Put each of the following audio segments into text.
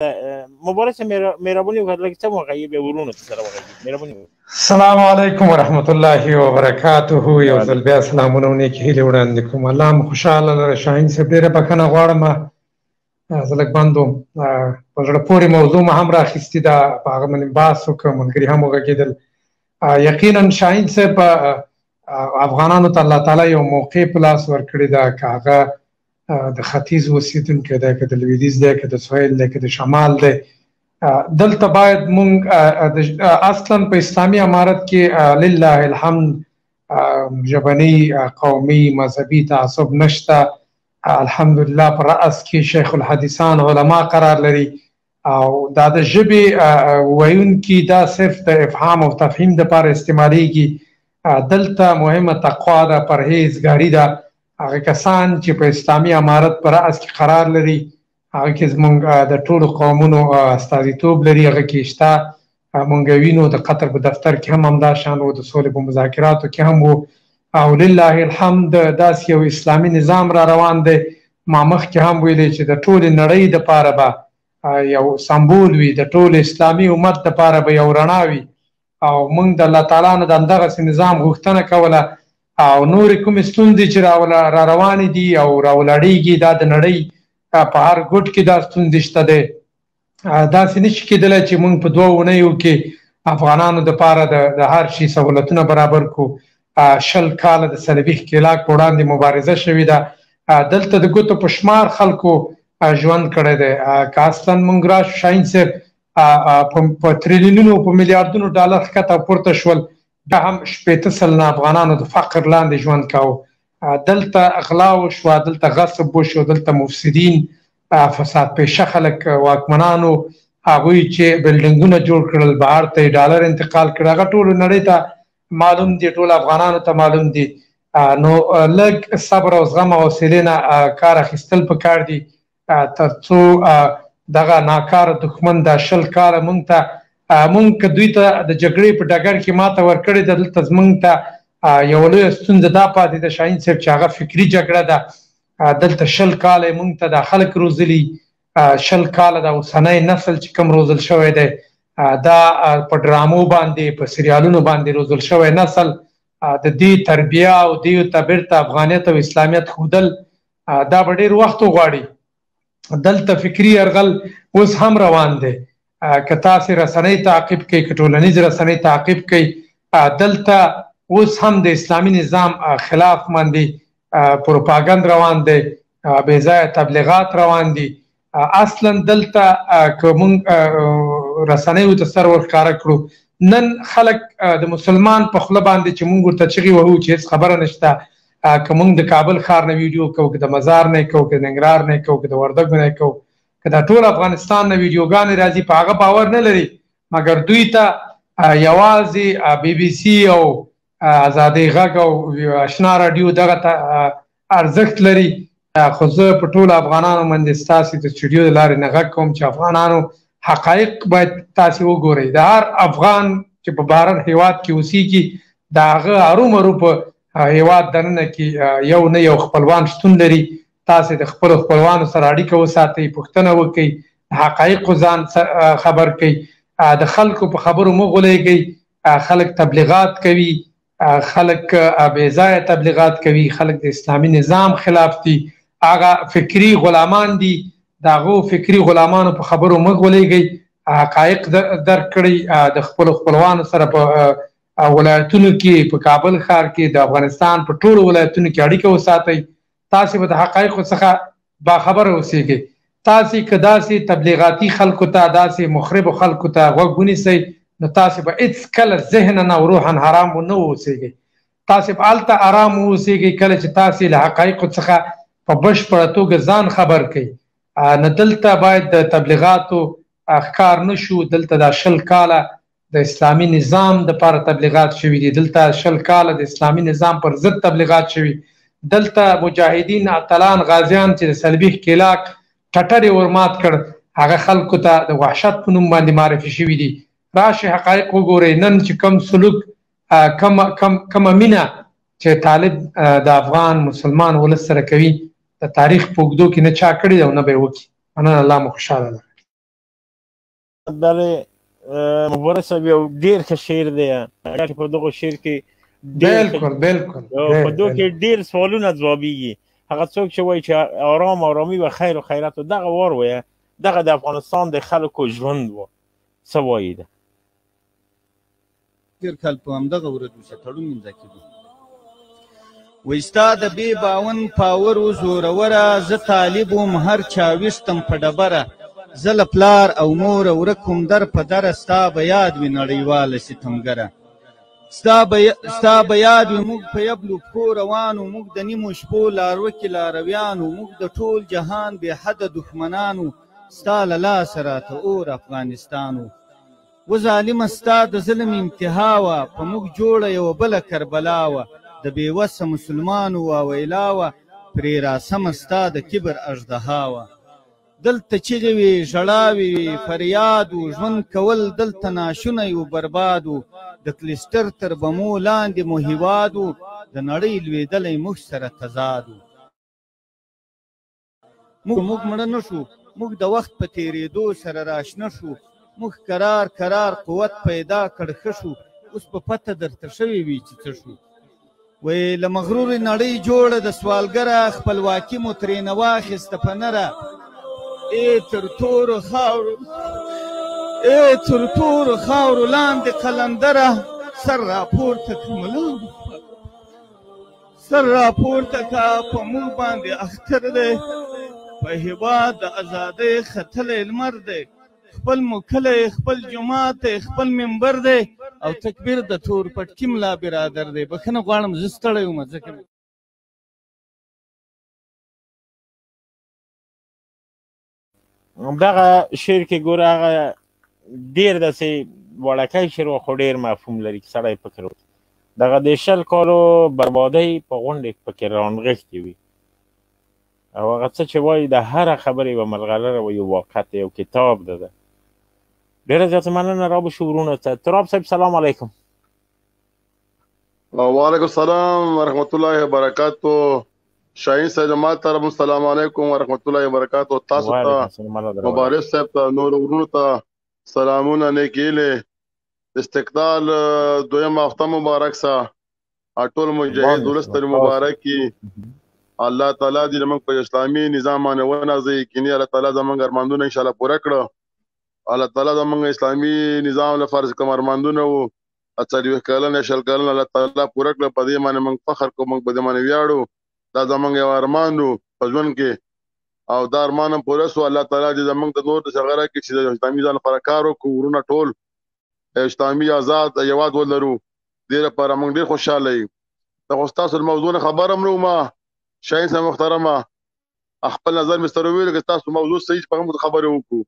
مبارک مهرباني وکړه، لږ څه وغږیږي، بیا ورونو ته سره وغږیږي. مهرباني وکړه. السلام علیکم ورحمت الله وبرکاته. یو ځل بیا سلامونه او نیکې هیلې وړاندې کوم. الله مو خوشحاله لره. شاهین صاحب، ډېره بښنه غواړم، زه لږ بند وم. په زړه پورې موضوع مو هم راخیستې ده، په هغه باندې بحث وکړ، ملګري هم وغږېدل. یقینا شاهین صاحب، افغانانو ته الله تعالی یو موقع په لاس ورکړې ده، که هغه د ختیځ اوسېدونکی دی، که د لویدیځ دی، که د سهیل دی، که د شمال دی، دلته باید مونږ اصلا په اسلامي امارت کې لله الحمد ژبني، قومي، مذهبي تعصب نشته. الحمدلله پر رأس کې شیخ الحدیثان علما قرار لري، او دا د ژبې ویونکي دا صرف د افهام او تفهیم لپاره استعمالیږي. دلته مهمه تقوا ده، پرهیزګاري ده. هغه کسان چې په اسلامي امارت پر رأس کې قرار لري، هغه کې زمونږ د ټولو قومونو استازیتوب لري، هغه کې شته. مونږ وینو د قطر په دفتر کې هم همدا شان وو، د سولې په مذاکراتو کې هم وو، او لله الحمد داسې یو اسلامي نظام را روان دی. ما مخکې هم ویلې چې د ټولې نړۍ دپاره به یو سمبول وي، د ټول اسلامي امت دپاره به یو رڼا وي، او موږ د الله تعالی نه د همدغسې نظام غوښتنه کوله. او نورې کومې ستونزې چې را روانې دي او راولاړېږي، دا د نړۍ په هر ګوټ کې دا ستونزې شته دی. داسې نشي کېدلی چې موږ په 2 اونیو کې افغانانو دپاره د هر شي سهولتونه برابر کړو. 20 کاله د صلیبي ښکېلاک په وړاندې مبارزه شوې ده. دلته د ګوتو په شمار خلکو ژوند کړی دی. که اصلا موږ راشو شاهین صاحب، په تریلیونونو، په میلیاردونو ډالر ښکته او پورته شول، بیا هم 60% افغانانو د فقر لاندې ژوند کاوه. دلته غلا وشوه، دلته غصب وشو، دلته مفسدین، فساد پیشه خلک، واکمنانو، هغوی چې بلډینګونه جوړ کړل، بهر ته یې ډالر انتقال کړ، هغه ټولو نړۍ ته معلوم دي، ټول افغانانو ته معلوم دي. نو لږ صبر او زغم او حوصلې نه کار اخیستل پکار دي، ترڅو دغه ناکاره دښمن دا 20 کاله مونږ ته، مونږ که دوی ته د جګړې په ډګر کې ماته ورکړې ده، دلته زمونږ ته یوه لویه ستونزه دا پاتې ده شاهین صاحب چې هغه فکري جګړه ده. دلته 20 کاله یې مونږ ته دا خلک روزلي، 20 کاله دا اوسنی نسل چې کوم روزل شوی دی، دا په ډرامو باندې، په سریالونو باندې روزل شوی نسل، د دې تربیه او دې ته بېرته افغانیت او اسلامیت ښودل، دا به ډېر وخت وغواړي. دلته فکري یرغل اوس هم روان دی. که تاسې رسنۍ تعقیب کړئ، که ټولنیز رسنۍ تعقیب کړئ، دلته اوس هم د اسلامي نظام خلاف باندې پروپاګند روان دی، بې ځایه تبلیغات روان دي. اصلا دلته که موږ رسنیو ته سر ورښکاره کړو، نن خلک د مسلمان په خوله باندې چې موږ ورته چغې وهو چې هېڅ خبره نشته، که موږ د کابل ښار نه ویډیو کوو، که د مزار نه کوو، که د ننګرهار نه کوو، که د وردګو نه کوو، که د ټول افغانستان نه ویډیوګانې راځي، په هغه باور نه لري. مګر دوی ته یوازې بي بي سي او ازادۍ غږ او اشنا راډیو دغه ته ارزښت لري. خو زه په ټولو افغانانو باندې ستاسې د سټوډیو د لارې نه غږ کوم چې افغانانو حقایق باید تاسې وګورئ. د هر افغان چې په بهر هیواد کې اوسیږي، د هغه هرومرو په هیواد دننه کې یو نه یو خپلوان شتون لري. تاسې د خپلو خپلوانو سره اړیکه وساتئ، پوښتنه وکړئ، حقایقو ځان خبر کړئ، د خلکو په خبرو مه غولېږئ. خلک تبلیغات کوي، خلک بې ځایه تبلیغات کوي، خلک د اسلامي نظام خلاف دي، هغه فکري غلامان دي. د هغو فکري غلامانو په خبرو مه غولېږئ، حقایق درک کړئ. د خپلو خپلوانو سره په ولایتونو کې، په کابل ښار کې، د افغانستان په ټولو ولایتونو کې اړیکه وساتئ. تاسې به د حقایقو څخه باخبره اوسېږئ. تاسې که داسې تبلیغاتي خلکو ته، داسې مخربو خلکو ته غوږ ونیسئ، نو تاسې به هېڅکله ذهناً او روحاً حرام ونه اوسېږئ. تاسې به هلته ارام واوسېږئ کله چې تاسې له حقایقو څخه په بشپړه توګه ځان خبر کړئ. نو دلته باید د تبلیغاتو ښکار نه شو. دلته دا 20 کاله د اسلامي نظام دپاره تبلیغات شوي دي، دلته 20 کاله د اسلامي نظام پر ضد تبلیغات شوي. دلته مجاهدین، اتلان، غازیان چې د صلیبي ښکېلاک ټټر یې ورمات کړ، هغه خلکو ته د وحشت په نوم باندې معرفي شوي دي. راشئ حقایق وګورئ. نن چې کوم سلوک، کومه مینه چې طالب د افغان مسلمان ولس سره کوي، د تاریخ په اوږدو کې نه چا کړې ده او نه به یې وکړي. مننه، الله مو خوشحاله لره. بله، مبارک صاحب یو ډیر ښه شعر دی چې په دغه شعر کې بالکل بالکل په دغه کې ډیر سوالونه ځوابیږي. هغه څوک چې وایي چې آرام آرامي و خیر او خیرات دغه وار وایي، دغه د افغانستان د خلکو ژوند و. څه وایي ده؟ تېر کال په همدغه ورځ وسه تړون امضا کېدو. وایي ستا د بې باون پاور و زوروره، زه طالب وم هر چا ویشتم په ډبره، زه له پلار او موره ورک وم در په دره، ستا به یاد وي نړیواله ستمګره، ستا به یاد وي موږ په یبلو پښو روان وو، موږ د نیمو شپو لاروکې لارویان وو، موږ د ټول جهان بې حده دښمنان وو، ستا له لاسه راته اور افغانستان وو. و ظالمه ستا د ظلم انتها وه، په موږ جوړه یوه بله کربلا وه، د بې وسه مسلمانو واویلا وه، پرې راسمه ستا د کبر اژدها وه. دلته چیغې وې، ژړاوې وې، فریاد و، ژوند کول دلته ناشونی و، برباد و، د کلسټر تر بمو لاندې مو هیواد و، د نړۍ لوېدلی موږ سره تضاد و. موږ مړه نه شو، موږ د وخت په تېرېدو سره راشنه شو، موږ کرار کرار قوت پیدا کړ ښه شو، اوس په پته درته شوې وي چې څه شو. وی له مغرورې نړۍ جوړه د سوالګره، خپلواکي مو ترېنه واخیسته په نره، ای تر تورو خاورو، ای تر تورو خاورو لاندې قلندره، سر راپورته کړه ملا، سر راپورته کړه، په موږ باندې اختر دی، په هیواد د ازادۍ ختلی لمر دی، خپل مو کلی، خپل جومات دی، خپل منبر دی، او تکبیر د تور پټکي ملا برادر دی. بښنه غواړم، زه ستړی وم ځکه. دغه شعر کې ګوره هغه ډېر داسې وړکی شعر و، خو ډېر مفهوم لري چې سړی فکر وکړي. دغه د 20 کالو بربادۍ په غونډې پکې رانغښتې وي، او هغه څه چې وایي د هره خبرې یوه ملغلره و، یو واقعیت دی، یو کتاب ده. ډېره زیاته مننه، را به شو وروڼو ته. تراب صاحب سلام علیکم. وعلیکم السلام ورحمت الله وبرکاتو. شاهین صاحب ما طرف السلام علیکم ورحمت الله وبرکاتو. تاسو ته مبارک صاحب ته نور ورونو ته سلامونه نیکې هیلې. استقلال دویمه هفته مبارک سه، ټول مجاهد ولس ته مبارک کی. الله تعالی دې موږ په اسلامي نظام باندې ونازوي، یقیني الله تعالی زموږ ارمانونه ان شاء الله پوره کړو. الله تعالی زموږ اسلامي نظام لپاره کوم ارمانونه وو 40 کلن 20 کلن الله تعالی پوره کړ. په دې باندې موږ فخر کوو، موږ په دې باندې ویاړو. دا زموږ یو ارمان وو په ژوند کې، او دا ارمان هم پوره سو. الله تعالی دې زموږ د نور د څنګه کې چې د اسلامي ځان لپاره کار وکړو، وروڼه ټول اسلامي آزاد هیواد ولرو، دې لپاره موږ ډېر خوشحاله یو. دا خو ستاسو د موضوع نه خبر هم نه وم شاهین صاحب محترمه، خپل نظر مې سره وویل که ستاسو موضوع صحیح په هغه خبرې وکړو.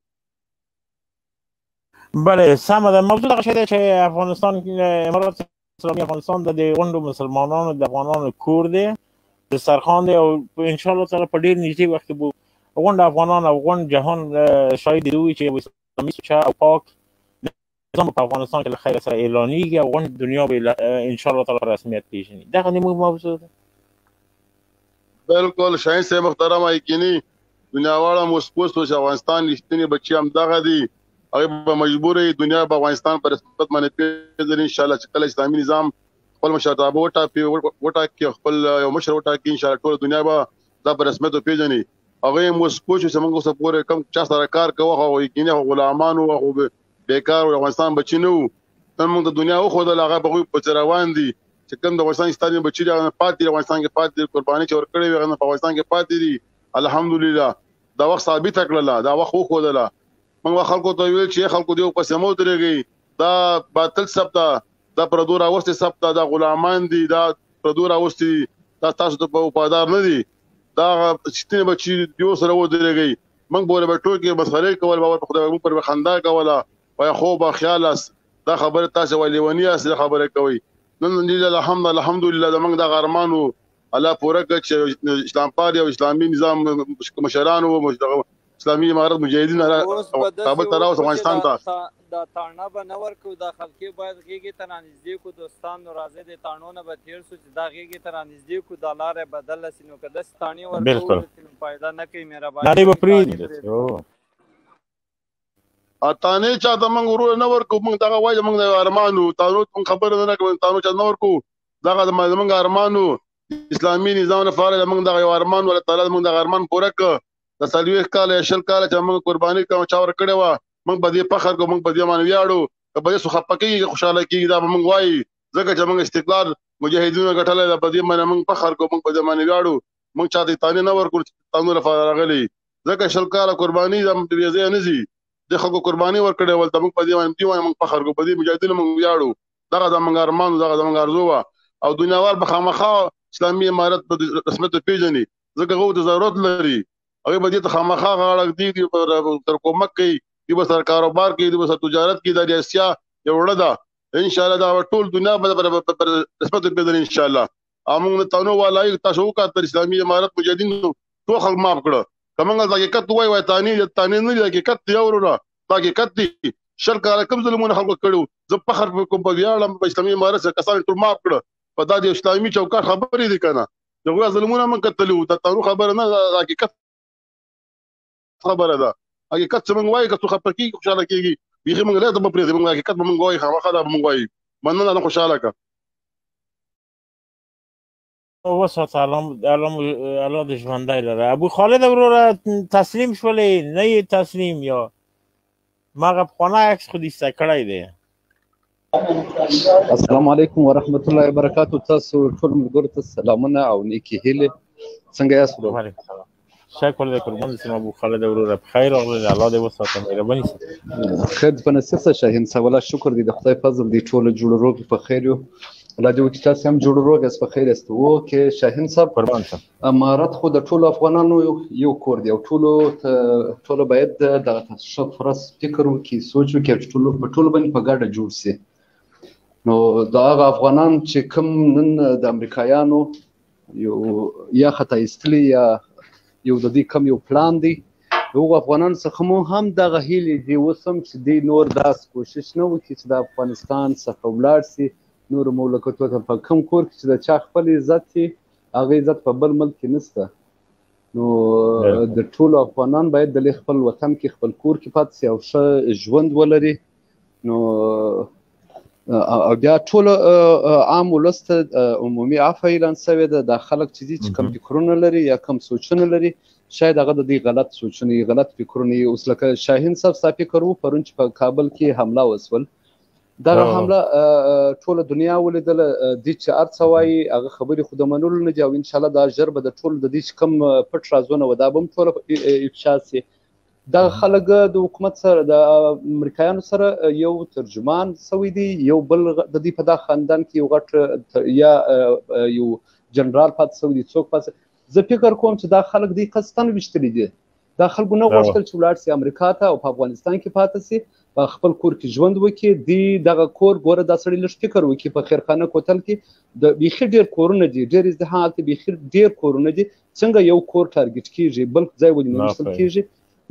بله سمه ده. موضوع دغه شی دی چې افغانستان، امارت اسلامي افغانستان د دې غونډو مسلمانانو د افغانانو کور دی، دسترخوان دی، او ان شاء الله تعالی په ډېر نږدې وخت کې به غونډ افغانان او غونډ جهان شاهد وي چې یو اسلامي سوچه او پاک نظام په افغانستان کې له خیره سره اعلانېږي، او غونډ دنیا به ان شاء الله تعالی په رسمیت پېژني. دغه زموږ موضوع ده. بالکل شاهین صاحب محترمه، یقیني دنیاواله هم اوس پوه سو چې افغانستان رښتیني بچي همدغه دي، هغه به مجبور وي دنیا به افغانستان په رسمیت باندې پېژني ان شاء الله. چې کله اسلامي نظام خپل مشرتابه وټاکي، خپل یو مشر وټاکي، ان شاء الله ټوله دنیا به دا په رسمیت وپېژني. هغه هم اوس پوه شو چې موږ اوسه پورې کوم چا سره کار کوو، هغه یقیني هغه غلامان وو، هغه بېکار وو، افغانستان بچي نه وو. نن موږ د دنیا وښودله، هغه به هغوی په څه روان دي چې کوم د افغانستان اسلامي بچي دي، هغه پاتې دي، افغانستان کې پاتې دي، قرباني چې ورکړې وي هغه په افغانستان کې پاتې دي. الحمدلله دا وخت ثابته کړله، دا وخت وښودله. موږ خلکو ته ویل چې خلکو دې پسې مه ودرېږئ، دا باطل سب ده، دا پردو راوستي سب ده، دا غلامان دي، دا پردو راوستي دي، دا تاسو ته وفادار نه دي، دا رښتیني بچي دیو سره ودرېږئ. موږ پورې به ټوکې مسخرې کول، باور په خدای موږ پورې به خندا کوله، وایي خوب خیال یاست، دا خبره تاسې وایي لیوني یاست، دا خبره کوئ. نن لله الحمد الحمدلله زموږ دغه ارمان و الله پوره کړ چې اسلام پالي او اسلامي نظام مشران وو، اسلامي امارت مجاهدین کابل ته راوست افغانستان ته. دا تاڼه به نه ورکو، دا خلکې باید غېږې ته رانږدې کړو. دوستان نو راځئ د تاڼو نه به تېر سو چې دا غېږې ته رانږدې کړو، دا لاره بدله سي. نو که داسې تاڼې ورکو نو فایده نه کوي. مهرباني به پرېږدي. تانې چا ته موږ ورور نه ورکو، موږ دغه وایي موږ د ارمانو تانو موږ خبره نه کوو، تانو چا نه ورکو، دغه زموږ ارمانو اسلامي نظام لپاره موږ دغه یو ارمان، الله تعالی موږ دغه ارمان پوره کړ. د 40 کاله یا 20 کاله چې موږ قرباني کوو چا ورکړې وه، موږ په دې فخر کوو، موږ په دې باندې ویاړو. که په دې څه خفه کېږي خوشحاله کېږي، دا به موږ وایي، ځکه چې موږ استقلال مجاهدینو ګټلی ده، په دې باندې موږ فخر کوو، موږ په دې باندې ویاړو. موږ چا ته تانې نه ورکړو چې تانو لپاره راغلي، ځکه 20 کاله قرباني دا بې ځایه نه ځي، د خلکو قرباني ورکړې ول، موږ په دې باندې موږ فخر کوو، په دې مجاهدینو موږ ویاړو. دغه زموږ ارمان، دغه زموږ ارزو وه. او دنیاوال به خامخا اسلامي امارت په رسمیت پېژني، ځکه هغه ته ضرورت لري، هغه به دې ته خامخا غاړه ږدي، دوی به سره کومک کوي، دوی به سره کاروبار کوي، دوی به سره تجارت کوي. دا د اسیا یو وړه ده، ان شاء الله دا ټول دنیا به په رسمیت پېژني ان شاء الله. او موږ تانو والای تاسو وکړه اسلامي امارت مجاهدینو ټول خلک معاف کړه. که موږ د حقیقت وایو، وای تانې تانې نه دي، حقیقت دی وروره، دا حقیقت دی. 20 کاله کوم ظلمونه خلکو کړي، زه فخر کوم، په ویاړم په اسلامي امارت سره کسان ټول معاف کړه. په دا د اسلامي چوکاټ خبرې دي که نه، دغه ظلمونه موږ کتلي وو، د تانو خبره نه، حقیقت خبره ده. حقیقت چې موږ وایو که څوک خفه کېږي خوشحاله کېږي، بیخي موږ له ته به پرېږدي، موږ حقیقت به موږ وایو، خامخا دا به موږ وایو. مننه، نه خوشحاله که وساته، الله دې ژوندی لره. ابو خالد وروره تسلیم شولې نه یې تسلیم؟ یا ماغه پخوانی عکس خو دې ایسته کړی دی. السلام علیکم ورحمت الله وبرکاتو. تاسو ټول ملګرو ته سلامونه او نیکې هیلې. څنګه یاست ورور؟ وعلیکم سلام، شکر دی، قربان دې شم ابو خالد وروره، په خیر راغلې، الله دې وساته، مهرباني شه. خیر په نصیب شه شاهین صاحب، الله شکر دی، د خدای فضل دی، ټول جوړ روغ په خیر یو. الله دې وکړي تاسو هم جوړ روغ یاست، په خیر یاست. اوکې شاهین صاحب، قربان شم. امارت خو د ټولو افغانانو یو کور دی، او ټولو باید دغه ښه فرص فکر وکړي، سوچ وکړي، چې ټولو په ټولو باندې په ګډه جوړ شي. نو دا هغه افغانان چې کوم نن د امریکایانو یو یا خطا ایستلی یا یو د دوی کوم یو پلان دی، هغو افغانانو څخه مو هم دغه هیلې دي اوس هم چې دوی نور داسې کوشش نه وکړي چې د افغانستان څخه ولاړ سي نورو مملکتو ته. په کوم کور کې چې د چا خپل عزت وي، هغه عزت په بل ملک کې نشته. نو د ټولو افغانان باید د خپل وطن کې خپل کور کې پاتې سي او ښه ژوند ولري. نو او بیا ټول عام ولس ته عمومي عفوه اعلان شوې ده. دا خلک چې دي چې کوم فکرونه لري یا کوم سوچونه لري، شاید هغه د دوی غلط سوچونه وي، غلط فکرونه وي. اوس لکه شاهین صاحب ستا فکر و پرون چې په کابل کې حمله وسول، دغه حمله ټوله دنیا ولیدله. دوی چې هر څه وایي هغه خبرې خو د منلو نه دي، او انشاءالله دا ژر به د ټولو د دوی چې کوم پټ رازونه وه دا به هم ټوله افشا سي. دغه خلک د حکومت سره د امریکایانو سره یو ترجمان سوی دی، یو بل د دوی په دا خاندان کې یو غټ یا یو جنرال پاتې سوی دی، څوک پاتې. زه فکر کوم چې دا خلک دوی قصداً ویشتلي دي. دا خلکو نه غوښتل چې ولاړ سي امریکا ته او په افغانستان کې پاتې سي، په خپل کور کې ژوند وکړي. دوی دغه کور ګوره دا سړی لږ فکر وکړي، په خیرخانه کوتل کې د بیخي ډېر کورونه دي، ډېر ازدحام هلته، بیخي ډېر کورونه دي. څنګه یو کور ټارګټ کېږي بل ځای ولې نه ویشتل کېږي؟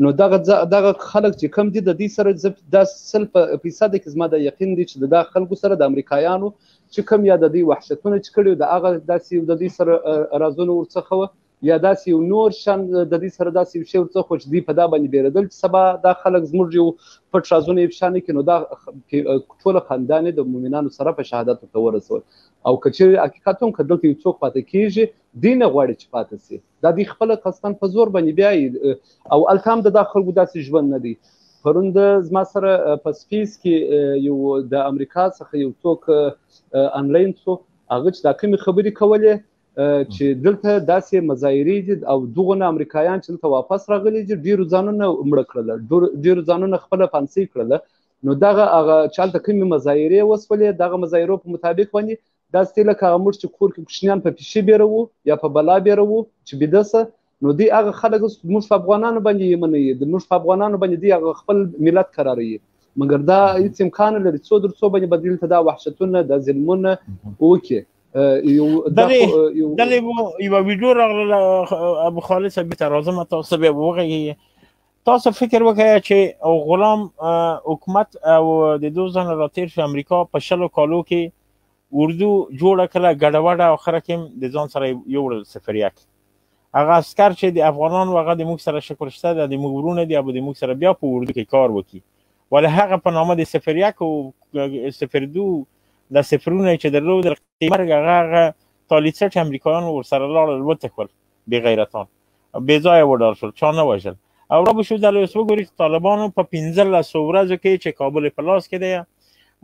نو دغه خلک چې کم دي د دوی سره دا 100% کې زما دا یقین دی چې د دا خلکو سره د امریکایانو چې کوم یا د دوی وحشتونه چې کړي د هغه داسې د دوی سره رازونه ورڅخه وه، یا داسې یو نور شان د دوی سره داسې یو شی ورڅخه وه چې دوی په دا باندې بېرېدل چې سبا دا خلک زموږ یو پټ رازونه افشا نه کړي. نو دا ټوله خاندان یې د مؤمنانو سره په شهادت ورته ورسول. او که چېرې حقیقت هم که دلته یو څوک پاتې کېږي، دوی نه غواړي چې پاتې سي، دا دوی خپله قصداً په زور باندې بیایي. او هلته هم د دا خلکو داسې ژوند نه دی. پرون د زما سره په space کې یو د امریکا څخه یو څوک انلاین سو، هغه چې دا کومې خبرې کولې چې دلته داسې مظاهرې دي او دغونه امریکایان چې دلته واپس راغلي دي ډېرو ځانونه مړه کړله، ډېرو ځانونه خپله پانسۍ کړله. نو دغه هغه چې هلته کومې مظاهرې وسولې، دغه مظاهرو په مطابق باندې داسې دی لکه هغه موږ چې کور کې کوچنیان په پیشي بیروو یا په بلا بیروو چې بیده سه، نو دوی هغه خلک موږ په افغانانو باندې یې منوي، د موږ په افغانانو باندې دوی هغه خپل ملت قراروي. مګر دا هېڅ امکان نه لري څو در څو باندې به دلته دا وحشتونه دا ظلمونه وکړي. دلې یوه ویډیو راغله ابو خالد صاحب ته راځم، تاسو بیا وغږېږئ. تاسو فکر وکړئ چې غلام حکومت او د دوه ځانه راتېر شو امریکا په 20 کالو کې اردو جوړه کړه، ګډه وډه او خره کې د ځان سره یوړل سفریه کې. هغه عسکر چې د افغانانو هغه د موږ سره شکر شته، د موږ وروڼه دي، او د موږ سره بیا په اردو کې کار وکړي. ولی هغه په نامه د 01 او 02 د صفرونه چې درلودل مرګ هغه تالیڅه چې امریکایانو ورسره لاړل وتښول، بې غیرتان بې ځایه وډار شول، چا نه وژل. او را به شو دلې اوس وګورئ چې طالبانو په 15 ورځو کې چې کابل په لاس کې دی،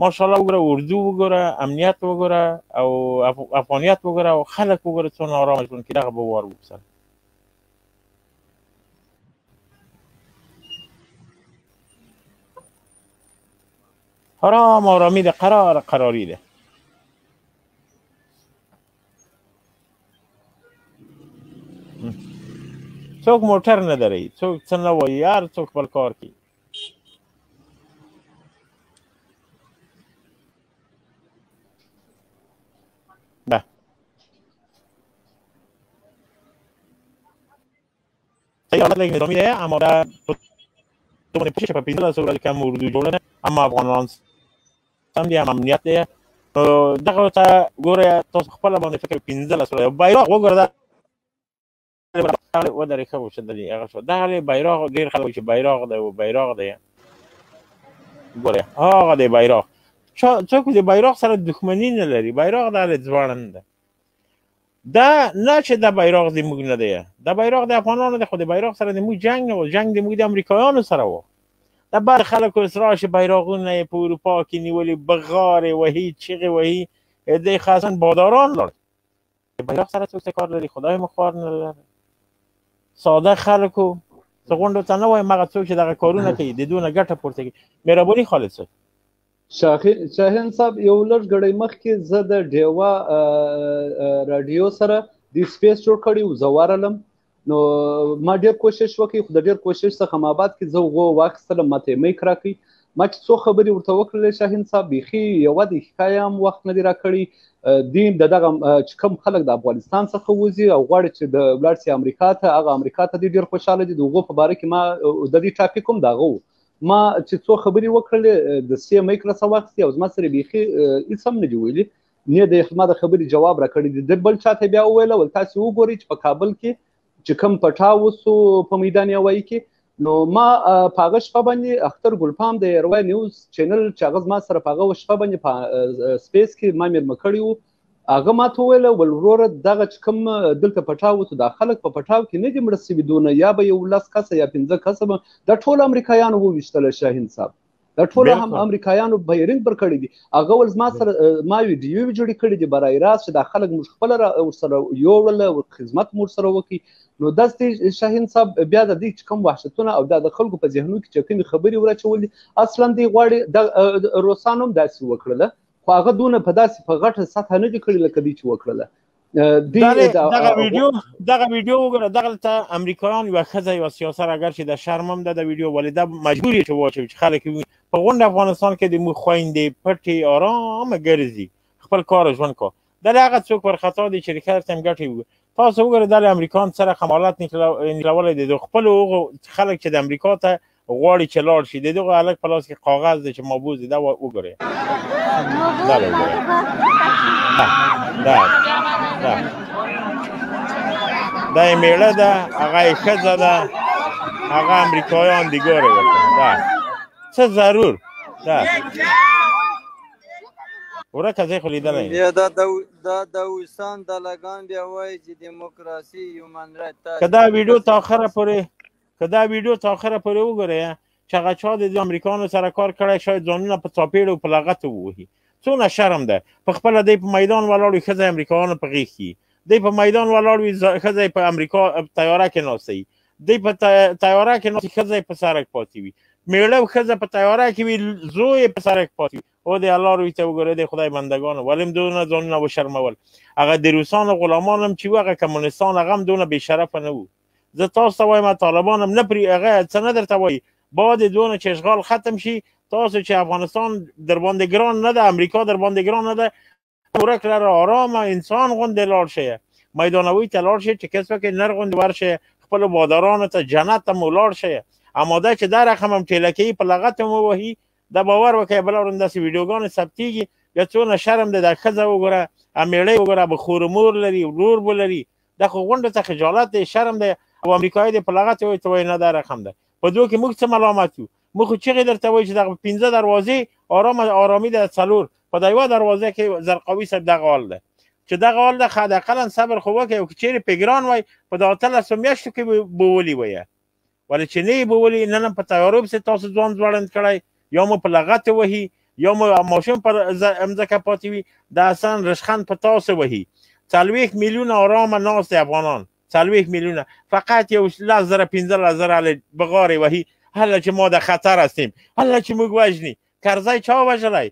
ماشاءالله وګوره، اردو وګوره، امنیت وګوره او افغانیت وګوره او خلک وګوره څونه آرامه ژوند کې. دغه به وار وبسل. آرام آرامی ده، قرار قراری ده. څوک موټر نه دري، څوک څه نه وایي، هر څوک خپل کار کوي. ده صحیح حالت لږ نظامي دی، اما دا دومره پوه شي چې په 15 ورځو کې هم اردو جوړه ده، اما افغانان سم دي، هم امنیت دی. نو دغه ته ګوره تاسو خپله باندې فکر، 15 ورځې بیرغ وګوره، دا ودرې ښه وشه د دې هغه شو. دغه بیرغ ډېر خلک چې بیرغ دی او بیرغ دی، ګوره هغه دی بیرغ، څوک د بیرغ سره دښمني نه لري، بیرغ د هلې ځوړند ده. دا نه چې دا بیرغ د موږ نه دی، دا بیرغ د افغانانو دی، خو د بیرغ سره د موږ جنګ نه و، جنګ د موږ د امریکایانو سره و. دا بر خلک اوس راشي بیرغونه یې په اروپا کې نیولي، بغارې وهي، چیغې وهي، دی خاصا باداران لاړ. بیرغ سره څوک څه کار لري؟ خدای مو خوار نه لري. ساده خلکو زه غونډو ته نه وایم، هغه څوک چې دغه کارونه کوي د دوی نه ګټه پورته کوي. مهرباني خالد صاحب. شاهین صاحب، یو لږ ګړی مخکې زه د ډیوه راډیو سره د space جوړ کړی و، زه ورغلم، نو ما ډېر کوشش وکړ، خو د ډېر کوشش څخه ما بعد کې زه هغو واخیستلم، ما ته یې mic راکړی، ما چې څو خبرې ورته وکړلې شاهین صاحب، بیخي یوه دقیقه یې هم وخت نه دی راکړی. دین د دغه چې کوم خلک د افغانستان څخه وځي او غواړي چې د ولاړ سي امریکا ته، هغه امریکا ته دی ډېر خوشحاله دي. د هغو په باره کې ما د دې topic هم د هغه و، ما چې څو خبرې وکړلې د سي mic راڅخه واخیستې او زما سره بیخي هېڅ هم نه دي ویلي، نه د ما د خبرې جواب راکړی دی. د بل چا ته بیا وویل، ول تاسې وګورئ چې په کابل کې چې کوم پټاو وسو په میدان هوایي کې، نو ما په هغه شپه باندې اختر ګلفام د ایروای نیوز channel چې هغه زما سره په هغه شپه باندې په space کې ما مېلمه کړی و، هغه ما ته وویل، ول وروره دغه چې کوم دلته پټاو وسو دا خلک په پټاو کې نه دي مړه سوي دونه، یا به یو 10 کسه یا 5 کسه به دا ټول امریکایانو وویشتل شاهین صاحب، دا ټول هم امریکایانو بیرنګ پر کړی دي. هغه ول زما سره ما ویډیو جوړې کړې دي برای راست چې دا خلک موږ خپله ورسره یوړل، خدمت مو ورسره وکړي. نو داسې شاهین صاحب بیا د دې چې کوم وحشتونه او دا د خلکو په ذهنو کې چې کومې خبرې وراچولې، اصلا دی غواړي د روسانو هم داسې وکړله، خو هغه دونه په داسې په غټه سطحه نه دي کړې لکه دی چې وکړله. دغه ویډیو وګوره، دغلته امریکایان یوه ښځه یوه سیاسر، اګر چې د شرم هم ده د ویډیو، ولې دا مجبور یې چې واچوي چې خلک وویني. په غونډه افغانستان کې د موږ خویندې پټې آرامه ګرځي، خپل کار ژوند کو. دله هغه څوک ورخطا دي چې ریښه درته هم ګټې وګوري. تاسو وګورئ دله امریکان څه رقم حالت نښلولی دی، د خپلو هغو خلک چې د امریکا ته غواړي چې لاړ شي، د دغه هلک په لاس کې کاغذ دی چې ما بوځي، دا وګورئ، دا وګورئ، دا دا دا یې مېړه ده، هغه یې ښځه ده، هغه امریکایان دي، ګورئ ورته دا څه ضرور دا ورکه زه خو لیدلی. بیا دا د اوسان دلګان بیا وایي چې دیموکراسي human right. که دا ویډیو تا آخره پورې، که دا ویډیو تا آخره پورې وګورئ چې هغه چا د امریکانو سره کار کړی، شاید ځانونه په څاپېړو په لغتو ووهي. څونه شرم ده، په خپله دی په میدان ولاړ وي، ښځه امریکایانو په غېږ کي، دی په میدان ولاړ وي، ښځه یې په امریکا طیاره کې ناسته وي، دی په طیاره کې ناست، ښځه یې په سرک پاتې وي، مېړه او ښځه په طیاره کې وي، زوی یې په سرک پاتې وي. او د الله روی ته وګوره، د خدای بندګانو ولې هم دونه ځانونه وشرمول. هغه د روسانو غلامان هم چې وو، هغه کمونستان، هغه هم دونه بې شرفه نه وو. زه تاسو ته وایم طالبان هم نه پرې هغه څه نه درته وایي، بعد دونه چې اشغال ختم شي، تاسو چې افغانستان در باندې ګران نه ده، امریکا در باندې ګران نه ده، ورک لره آرامه انسان غوندې لاړ شئ، میدانوي ته لاړ شئ چې کس وکړي نر غوندې ورشئ، خپلو بادارانو ته جنت ته مو لاړ شئ. اما دا چې دا رقم هم ټیله کوي په لغت مو وهي، دا باور وکړئ بله ورځ داسې ویډیوګانې ثبتېږي. بیا څونه شرم دی، دا ښځه وګوره، مېړه یې وګوره، به خور مور لري، ورور به لري، دا خو غونډو ته خجالت دی، شرم دی. او امریکایي دی په لغت وایي، ته وایي نه دا رقم ده. په دوی کې موږ څه ملامت یو؟ موږ خو چیغې درته وایو چې دغه پنځه دروازې آرام آرامي ده، څلور په دا یوه دروازه کې زرقاوي صاحب دغه حال ده چې دغه حال ده. حداقلا صبر خو وکړئ، او که چیرې پیګران وای په دا 18 میاشتو کې به ولي وایه، ولې چې نه یې بولي. نن هم په تیارو پسې تاسو ځوان ځوړند کړی، یا مو په لغت وهي یا مو ماشوم پر مځکه پاتې وي. دا اصلا رشخند په تاسو وهي. 40 میلیون آرامه ناست افغانان، 40 میلیون فقط یو 10,000 15,000 بغارې وهي. هله چې ما د خطر هستیم، هله چې موږ وژني. کرزی چا وژلی؟